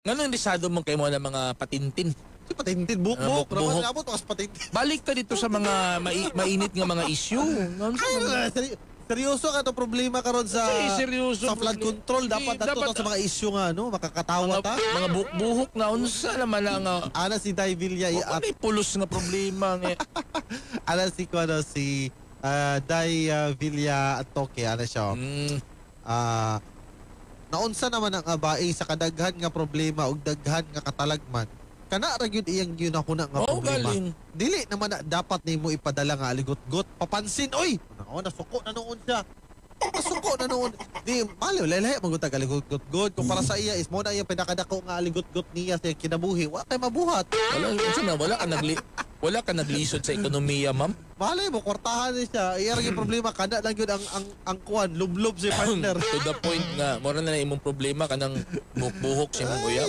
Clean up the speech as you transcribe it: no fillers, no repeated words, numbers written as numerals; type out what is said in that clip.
Nganong risado mo kay mo ng mga patintin? Si patintin, buhok-buhok. Ah, buhok-buhok. Abot kas patintin. Balik ta dito sa mga mainit nga mga issue. Ngano sa Ay, seryoso ka to problema karon sa Ay, seryoso sa flood problema. Control dapat Di, ato dapat- sa mga issue nga ano, makakatawa mga, ta. Mga buhok-buhok na unsa naman ang Ana si Dai Villa at may pulos nga problema nga. Ana si kuno si Dai Villa Antoque, ana siya. Naunsa naman ang abae sa kadaghan nga problema ug daghan nga katalagman. Kana ra gyud iyang ginahuna nga Oh, problema. Galing. Dili naman na dapat nimo ipadala nga aligot-got. Papansin oy. Nako, nasuko na noon siya. Nasuko na noon. Di mali lahi magutag aligot-got. Kung para sa iya is mo na iyang pinakadako nga aligot-got niya sa kinabuhi. Wa kay mabuhat. Wala, unsa na, wala ka naglisod sa ekonomiya, ma'am. Malay mo kwartahan ni siya. Iya ra gyud problema, kana lang gyud ang kuan, lublob si partner. To the point nga mura na na imong problema kanang buhok-buhok sa imong uyab.